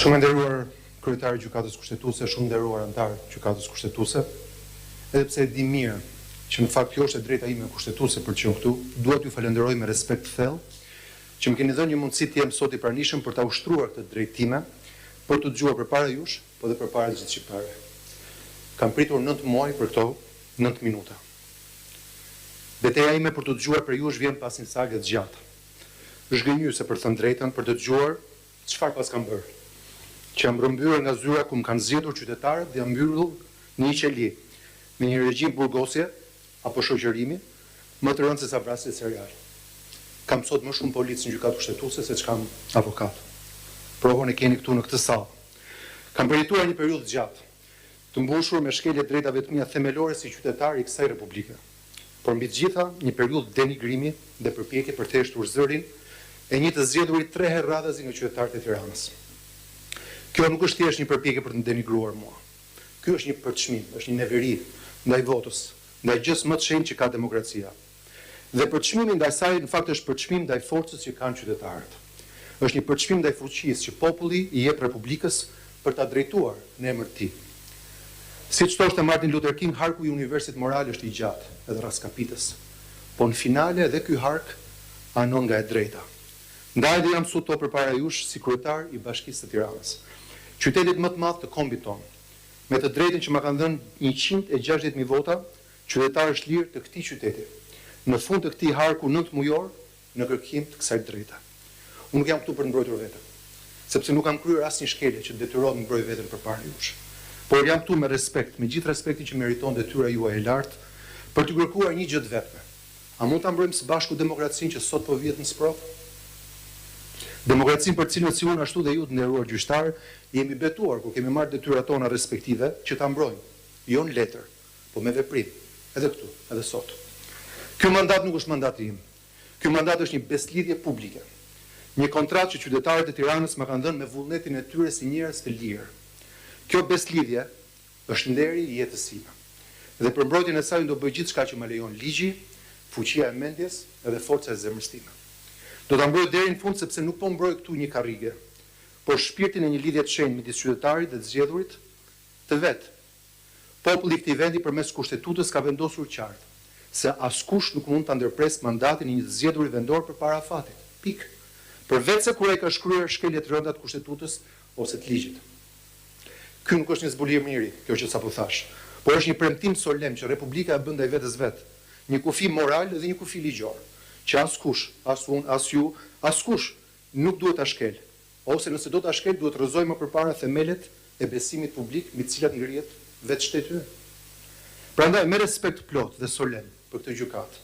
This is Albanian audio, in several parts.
Shumë e nderuar kryetar i Gjykatës Kushtetuese, shumë nderuar anëtar të Gjykatës Kushtetuese, edhe pse e di mirë që në fakt kjo është e drejta ime kushtetuese për të qenë këtu, dua t'ju falenderoj me respekt të thellë që më keni dhënë një mundësi të jem sot i pranishëm për ta ushtruar këtë të drejtë time, për t'u dëgjuar përpara jush, po dhe përpara gjithë shqiptarëve. Kam pritur 9 muaj për këto 9 minuta. Beteja ime për t'u dëgjuar prej jush vjen pas një sage të gjatë. Zhgënjyese për të thënë drejtën, për të dëgjuar çfarë paskam bërë. Që jam rrëmbyer nga zyra ku më kanë zgjedhur qytetarët dhe jam mbyllur në një qeli, me një regjim burgosje apo shoqërimi, më të rëndë se sa vrasjet seriale. Kam sot më shumë policë në Gjykatë Kushtetuese se ç'kam avokatë. Provën e keni këtu në këtë sallë. Kam përjetuar një periudhë të gjatë, të mbushur me shkelje të drejtave të mia themelore si qytetar i kësaj Republike, por mbi të gjitha një periudhë denigrimi dhe përpjekje për të heshtur zërin e një të zgjedhuri tre herë radhazi nga qytetarët e Tiranës. Kjo nuk është thjesht një përpjekje për të më denigruar mua. Ky është një përçmim, është një neveri ndaj votës, ndaj gjësë më të shenjtë që ka demokracia. Dhe përçmimi ndaj saj në fakt është përçmim ndaj forcës që kanë qytetarët. Është një përçmim ndaj fuqisë që populli i jep Republikës për ta drejtuar në emër të tij. Siç thoshte Martin Luther King, harku i universit moral është i gjatë edhe rraskapitës, po në finale edhe ky hark anon nga e drejta. Ndaj dhe jam sot përpara jush si kryetar i Bashkisë së Tiranës, qytetit më të madh të kombit tonë, me të drejtën që ma kanë dhënë 160.000 vota qytetarësh të lirë të këtij qyteti, në fund të këtij harku nëntëmujor në kërkim të kësaj drejte. Unë nuk jam këtu për të mbrojtur veten, sepse nuk kam kryer asnjë shkelje që të detyrohem të mbroj veten përpara jush. Por jam këtu me respekt, me gjithë respektin që meriton detyra juaj e lartë, për t'ju kërkuar një gjë të vetme. A mund ta mbrojmë së bashku demokracinë që sot po vihet në sprovë? Demokracinë për të cilën si unë ashtu dhe ju të nderuar gjyqtarë jemi betuar kur kemi marrë detyrat tona respektive që ta mbrojmë, jo në letër, po me veprim, edhe këtu, edhe sot. Ky mandat nuk është mandati im. Ky mandat është një besëlidhje publike. Një kontratë që qytetarët e Tiranës ma kanë dhënë me vullnetin e tyre si njerëz të lirë. Kjo besëlidhje është nderi i jetës sime. Dhe për mbrojtjen e saj unë do bëj gjithçka që ma lejon ligji, fuqia e mendjes edhe forca e zemrës time. Do ta mbroj deri në fund sepse nuk po mbroj këtu një karrige, por shpirtin e një lidhje të shenjtë midis qytetarit dhe të zgjedhurit të vet. Populli i këtij vendi përmes Kushtetutës ka vendosur qartë se askush nuk mund ta ndërpresë mandatin e një të zgjedhuri vendor përpara afatit. Pikë. Përveçse kur ai ka kryer shkelje të rënda të Kushtetutës ose të ligjit. Ky nuk është një zbulim i ri, kjo që sapo thashë, por është një premtim solemn që Republika e bën ndaj vetes vet, një kufi moral dhe një kufi ligjor, që askush, as unë, as ju, askush nuk duhet ta shkelë, ose nëse do ta shkelë duhet të rrëzojë më përpara themelet e besimit publik mbi të cilat ngrihet vetë shteti ynë. Prandaj, me respekt të plotë dhe solemn për këtë gjykatë,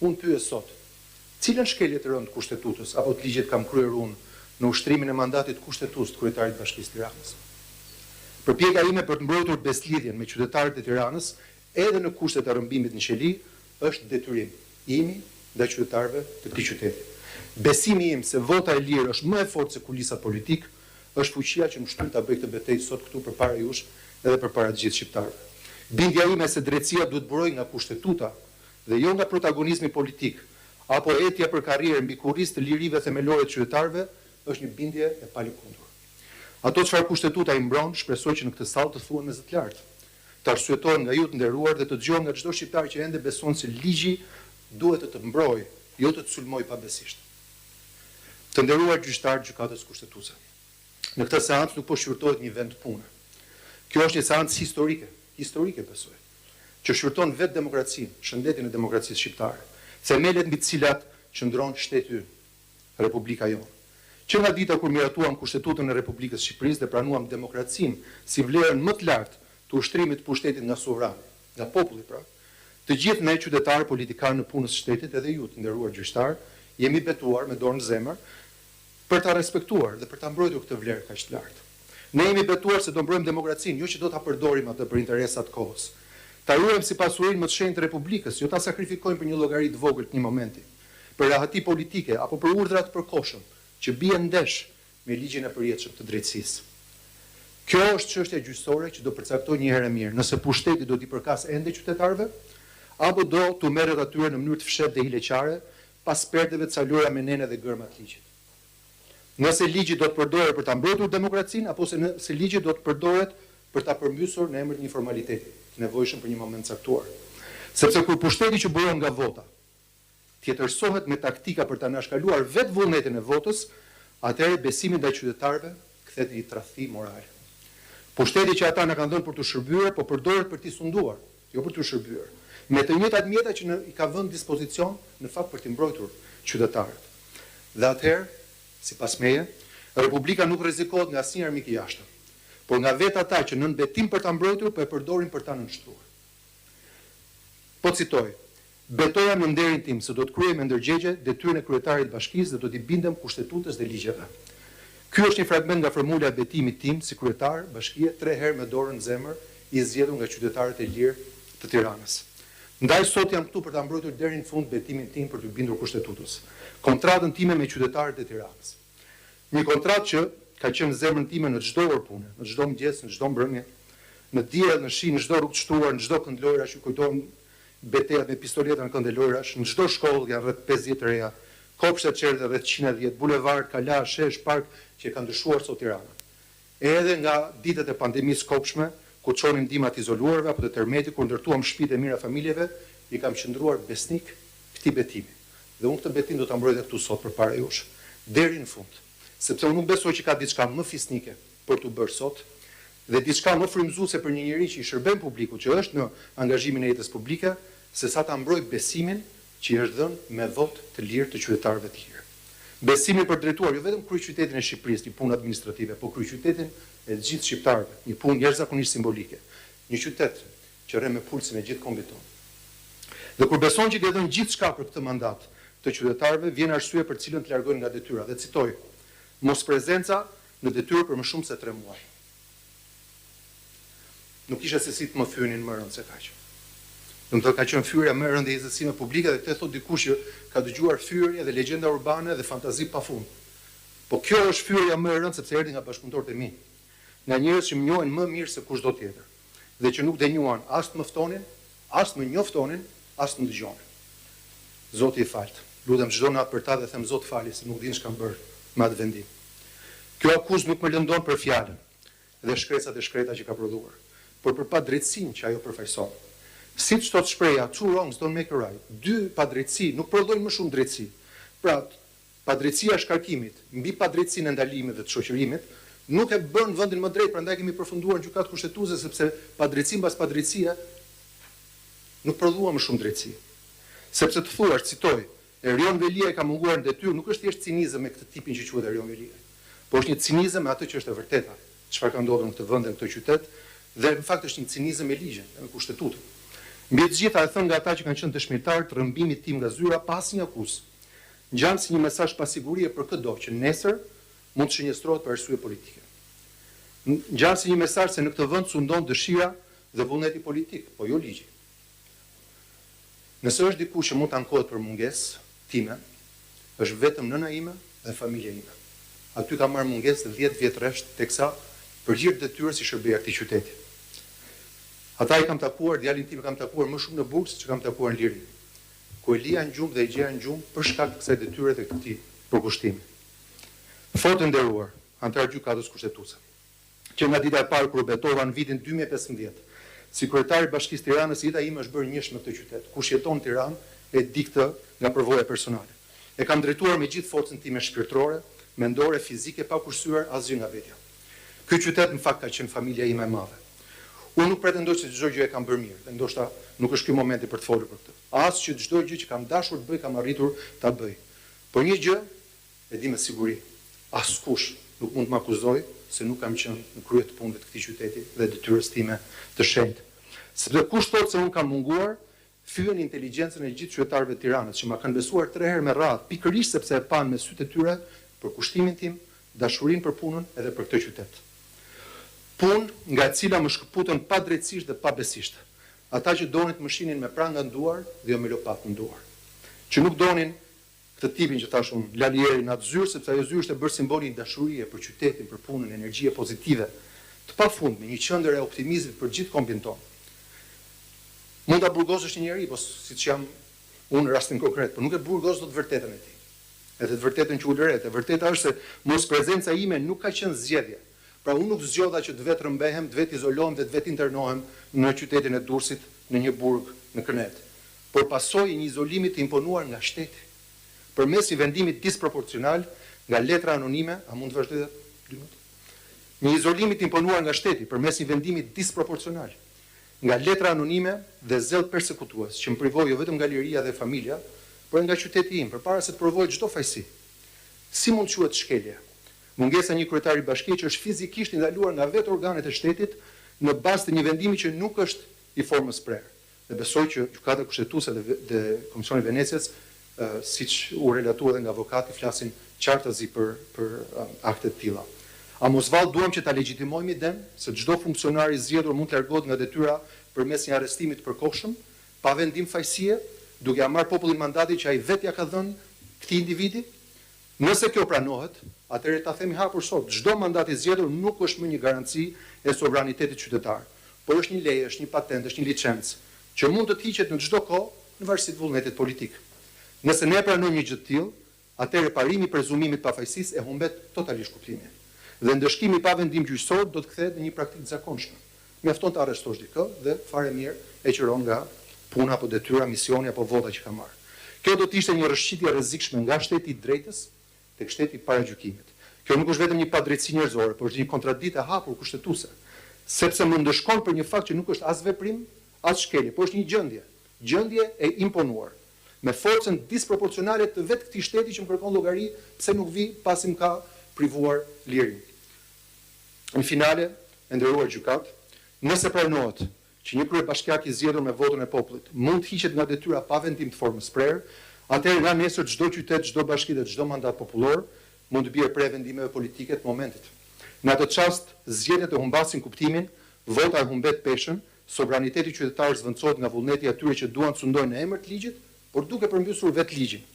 unë pyes sot, cilën shkelje të rëndë të Kushtetutës apo të ligjit kam kryer unë në ushtrimin e mandatit kushtetues të kryetarit të Bashkisë së Tiranës? Përpjekja ime për të mbrojtur besëlidhjen me qytetarët e Tiranës edhe në kushtet e rrëmbimit në qeli është detyrim imi ndaj qytetarëve të këtij qyteti. Besimi im se vota e lirë është më e fortë se kulisat politikë, është fuqia që më shtyn ta bëj këtë betejë sot këtu përpara jush edhe përpara të gjithë shqiptarëve. Bindja ime se drejtësia duhet të burojë nga Kushtetuta dhe jo nga protagonizmi politik apo etja për karrierë mbi kurriz të lirive themelore të qytetarëve është një bindje e palëkundur. Ato çfarë Kushtetuta i mbron, shpresoj që në këtë sallë të thuhen me zë të lartë. Të arsyetohen nga ju të nderuar dhe të dëgjohen nga çdo shqiptar që ende beson se ligji duhet të të mbrojë, jo të të sulmojë pabesisht. Të nderuar gjyqtarë të Gjykatës Kushtetuese, në këtë seancë nuk po shqyrtohet një vend pune. Kjo është një seancë historike, historike besoj, që shqyrton vetë demokracinë, shëndetin e demokracisë shqiptare, themelet mbi të cilat qëndron shteti ynë. Republika jonë. Që nga dita kur miratuam Kushtetutën e Republikës së Shqipërisë dhe pranuam demokracinë si vlerën më të lartë të ushtrimit të pushtetit nga sovrani, nga populli pra, të gjithë ne qytetarë, politikanë, nëpunës të shtetit edhe ju të nderuar gjyqtarë, jemi betuar me dorë në zemër për ta respektuar dhe për ta mbrojtur këtë vlerë kaq të lartë. Ne jemi betuar se do mbrojmë demokracinë, jo që do ta përdorim atë për interesa të kohës. Ta ruajmë si pasurinë më të shenjtë të Republikës, jo ta sakrifikojmë për një llogari të vogël të një momenti. Për rahati politike apo për urdhra të përkohshëm që bien ndesh me ligjin e përjetshëm të drejtësisë. Kjo është çështja gjyqësore që do përcaktojë një herë e mirë nëse pushteti do t'i përkasë ende qytetarëve apo do t'u merret atyre në mënyrë të fshehtë dhe hileqare pas perdeve të ca lojëra me nene dhe gërma të ligjit. Nëse ligji do të përdoret për ta mbrojtur demokracinë apo se nëse ligji do të përdoret për ta përmbysur në emër të një formaliteti, të nevojshëm për një moment të caktuar. Sepse kur pushteti që buron nga vota, tjetërsohet me taktika për të anashkaluar vetë vullnetin e votës, atëherë besimi ndaj qytetarëve kthehet në një tradhti morale. Pushteti që ata na kanë dhënë për t'u shërbyer, po përdoret për t'i sunduar, jo për t'u shërbyer, me të njëjtat mjeta që na i ka vënë në dispozicion në fakt për t'i mbrojtur qytetarët. Dhe atëherë, sipas meje, Republika nuk rrezikohet nga asnjë armik i jashtëm, por nga vetë ata që nën betim për ta mbrojtur po e përdorin për ta nënshtruar. Po citoj, Betohem në nderin tim se do të kryej me ndërgjegje detyrën e kryetarit të bashkisë dhe do t'i bindem Kushtetutës dhe ligjeve. Ky është një fragment nga formula e betimit tim si kryetar bashkie tre herë me dorën në zemër i zgjedhur nga qytetarët e lirë të Tiranës. Ndaj sot jam këtu për ta mbrojtur deri në fund betimin tim për t'iu bindur Kushtetutës, kontratën time me qytetarët e Tiranës. Një kontratë që ka qenë në zemrën time në çdo orë pune, në çdo mëngjes, në çdo mbrëmje, në diell, në shi, në çdo rrugë të shtruar, në çdo kënd lojërash, ju kujtohen betejat me pistoleta në kënde lojërash, në çdo shkollë janë rreth 50 të reja, kopshte çerdhe rreth 110, bulevard, kala, shesh, park që e kanë ndryshuar sot Tiranën. Edhe nga ditët e pandemisë kobshme, ku çonim ndihma të izoluarve apo të tërmetit kur ndërtuam shtëpitë e mira familjeve, i kam qëndruar besnik këtij betimi. Dhe unë këtë betim do ta mbroj dhe këtu sot përpara jush, deri në fund. Sepse unë nuk besoj që ka diçka më fisnike për t'u bërë sot dhe diçka më frymëzuese për një njeri që i shërben publikut, që është në angazhimin e jetës publike, se sa ta mbrojë besimin që i është dhënë me votë të lirë të qytetarëve të lirë. Besimin për të drejtuar jo vetëm kryeqytetin e Shqipërisë, një punë administrative, po kryeqytetin e të gjithë shqiptarëve, një punë jashtëzakonisht simbolike. Një qytet që rreh me pulsin e gjithë kombit tonë. Dhe kur beson që ke dhënë gjithçka për këtë mandat të qytetarëve, vjen arsye për të cilën të largojnë nga detyra dhe citoj, mosprezenca në detyrë për më shumë se tre muaj. Nuk kisha se si të më fyenin më rëndë se kaq. Domethënë ka qenë fyerja më e rëndë e jetës sime publike dhe këtë e thotë dikush që ka dëgjuar fyerje dhe legjenda urbane dhe fantazi pafund. Po kjo është fyerja më e rëndë sepse erdhi nga bashkëpunëtorët e mi, nga njerëz që më njohin më mirë se kushdo tjetër dhe që nuk denjuan as të më ftonin, as të më njoftonin, as të më dëgjonin. Zoti i faltë. Lutem çdo natë për ta dhe them Zot fali se nuk din ç'kam bërë me atë vendim. Kjo akuzë nuk më lëndon për fjalën dhe shkresat e shkreta që ka prodhuar, por për padrejtësinë që ajo përfaqëson. Siç thotë shprehja two wrongs don't make a right, dy padrejtësi nuk prodhojnë më shumë drejtësi. Pra, padrejtësia e shkarkimit mbi padrejtësinë e ndalimit dhe të shoqërimit nuk e bën vendin më drejt, prandaj kemi përfunduar në Gjykatë Kushtetuese sepse padrejtësi mbas padrejtësie nuk prodhuan më shumë drejtësi. Sepse të thuash, citoj, Erion Veliaj ka munguar në detyrë nuk është thjesht cinizëm me këtë tipin që quhet Erion Veliaj, por është një cinizëm me atë që është e vërteta, çfarë ka ndodhur në këtë vend dhe në këtë qytet dhe në fakt është një cinizëm me ligjin dhe me kushtetutën. Mbi të gjitha e thënë nga ata që kanë qenë dëshmitarë të rrëmbimit tim nga zyra pa asnjë akuzë. Ngjan si një mesazh pasigurie për këdo që nesër mund të shënjestrohet për arsye politike. Ngjan si një mesazh se në këtë vend sundon dëshira dhe vullneti politik, po jo ligji. Nëse është dikush që mund të ankohet për mungesë time, është vetëm nëna ime dhe familja ime. Aty kam marrë mungesë 10 vjet rresht teksa për hir të detyrës i shërbeja këtij qyteti. Ata i kam takuar, djalin tim e kam takuar më shumë në burg se që kam takuar në liri, ku e lija në gjumë dhe e gjeja në gjumë për shkak të kësaj detyre dhe këtij përkushtimi. Fort e nderuar, anëtar gjykatës kushtetuese. Që nga dita e parë kur u betova në vitin 2015, si kryetar i Bashkisë Tiranës, jeta ime është bërë njësh me këtë qytet. Kush jeton në Tiranë e di këtë nga përvoja personale. E kam drejtuar me gjithë forcën time shpirtërore, mendore, fizike, pa kursyer asgjë nga vetja. Ky qytet në fakt ka qenë familja ime e madhe. Unë nuk pretendoj se çdo gjë e kam bërë mirë dhe ndoshta nuk është ky momenti për të folur për këtë. As që çdo gjë që kam dashur të bëj kam arritur ta bëj. Por një gjë e di me siguri, askush nuk mund të më akuzojë se nuk kam qenë në krye të punëve të këtij qyteti dhe detyrës time të shenjtë. Sepse kush thotë se unë kam munguar, fyen inteligjencën e gjithë qytetarëve të Tiranës, që ma kanë besuar tre herë me radhë, pikërisht sepse e panë me sytë e tyre përkushtimin tim, dashurinë për punën edhe për këtë qytet. Punë nga e cila më shkëputën padrejtësisht dhe pabesisht. Ata që donin të më shihnin me pranga në duar dhe jo me lopatë në duar. Që nuk donin këtë tipin që thash unë, Lali Eri në atë zyrë, sepse ajo zyrë është e bërë simboli i dashurie për qytetin, për punën, energjie pozitive, të pafundme, një qendër e optimizmit për gjithë kombin tonë. Mund ta burgosësh një njeri, po siç jam unë në rastin konkret, por nuk e burgos dot vërtetën e tij. Edhe të vërtetën që ulëret. E vërteta është se mosprezenca ime nuk ka qenë zgjedhje. Pra unë nuk zgjodha që të vetërrëmbehem, të vetizolohem dhe të vetinternohem në qytetin e Durrësit, në një burg në kënetë, por pasojë e një izolimi të imponuar nga shteti. Përmes një vendimi disproporcional nga letra anonime, a mund të vazhdoj edhe dy minuta? Një izolimi të imponuar nga shteti përmes një vendimi disproporcional nga letra anonime dhe zell persekutues që më privoi jo vetëm nga liria dhe familja, por edhe nga qyteti im, përpara se të provohej çdo fajësi. Si mund të quhet shkelje? Mungesa e një kryetari bashkie që është fizikisht i ndaluar nga vetë organet e shtetit në bazë të një vendimi që nuk është i formës prerë. Dhe besoj që Gjykata Kushtetuese dhe dhe Komisioni i Venecias, siç u relatua edhe nga avokati, flasin qartazi për për akte të tilla. A mos vallë duam që ta legjitimojmë idenë se çdo funksionar i zgjedhur mund të largohet nga detyra përmes një arrestimi të përkohshëm, pa vendim fajësie, duke ia marrë popullit mandatin që ai vetë ia ka dhënë këtij individi? Nëse kjo pranohet, atëherë ta themi hapur sot, çdo mandat i zgjedhur nuk është më një garanci e sovranitetit qytetar, por është një leje, është një patentë, është një licencë, që mund të të hiqet në çdo kohë në varësi të vullnetit politik. Nëse ne e pranojmë një gjë të tillë, atëherë parimi i prezumimit të pafajësisë e humbet totalisht kuptimin. Dhe ndëshkimi pa vendim gjyqësor do të kthehet në një praktikë të zakonshme. Mjafton të arrestosh dikë dhe fare mirë e qëron nga puna apo detyra, misioni apo vota që ka marrë. Kjo do të ishte një rrëshqitje e rrezikshme nga shteti i drejtës tek shteti i paragjykimit. Kjo nuk është vetëm një padrejtësi njerëzore, por është një kontraditë e hapur kushtetuese, sepse më ndëshkon për një fakt që nuk është as veprim, as shkelje, por është një gjendje, gjendje e imponuar, me forcën disproporcionale të vetë këtij shteti që më kërkon llogari pse nuk vij pasi më ka privuar lirinë. Në finale, e nderuar gjykatë, nëse pranohet që një kryebashkiak i zgjedhur me votën e popullit mund të hiqet nga detyra pa vendim të formës prerë, atëherë nga nesër çdo qytet, çdo bashki dhe çdo mandat popullor mund të bjerë pre e vendimeve politike të momentit. Në atë çast, zgjedhjet e humbasin kuptimin, vota e humbet peshën, sovraniteti qytetar zëvendësohet nga vullneti i atyre që duan të sundojnë në emër të ligjit, por duke përmbysur vetë ligjin.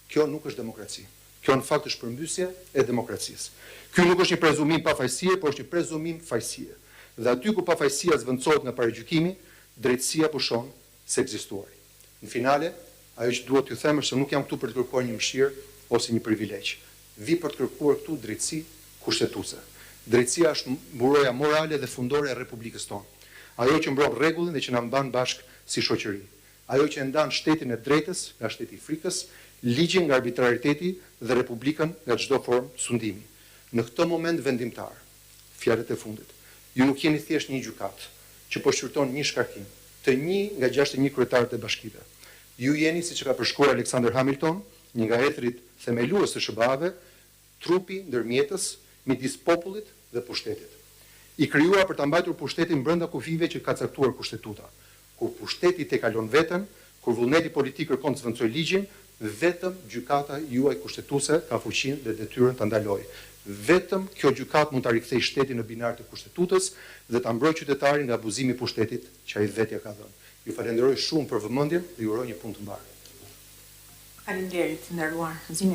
Kjo nuk është demokraci. Kjo në fakt është përmbysje e demokracisë. Ky nuk është një prezumim pafajësie, por është një prezumim fajësie. Dhe aty ku pafajësia zëvendësohet nga paragjykimi, drejtësia pushon së ekzistuari. Në finale, ajo që dua t'ju them është se nuk jam këtu për të kërkuar një mëshirë ose një privilegj. Vij për të kërkuar këtu drejtësi kushtetuese. Drejtësia është mburoja morale dhe fundore e Republikës tonë. Ajo që mbron rregullin dhe që na mban bashkë si shoqëri. Ajo që e ndan shtetin e drejtës nga shteti i frikës, ligjin nga arbitrariteti dhe Republikën nga çdo formë sundimi. Në këtë moment vendimtar, fjalët e fundit, ju nuk jeni thjesht një gjykatë që po shqyrton një shkarkim të një nga 61 kryetarët e bashkive. Ju jeni, siç e ka përshkruar Alexander Hamilton, një nga etërit themelues të SHBA-ve, trupi ndërmjetës midis popullit dhe pushtetit. I krijuar për ta mbajtur pushtetin brenda kufijve që ka caktuar kushtetuta. Kur pushteti tejkalon veten, kur vullneti politik kërkon të zëvendësojë ligjin, vetëm gjykata juaj kushtetuese ka fuqinë dhe detyrën ta ndalojë. Vetëm kjo gjykatë mund ta rikthejë shtetin në binarët e kushtetutës dhe ta mbrojë qytetarin nga abuzimi i pushtetit që ai vetë ia ka dhënë. Ju falenderoj shumë për vëmendjen dhe ju uroj një punë të mbarë. Faleminderit, nderuar zini.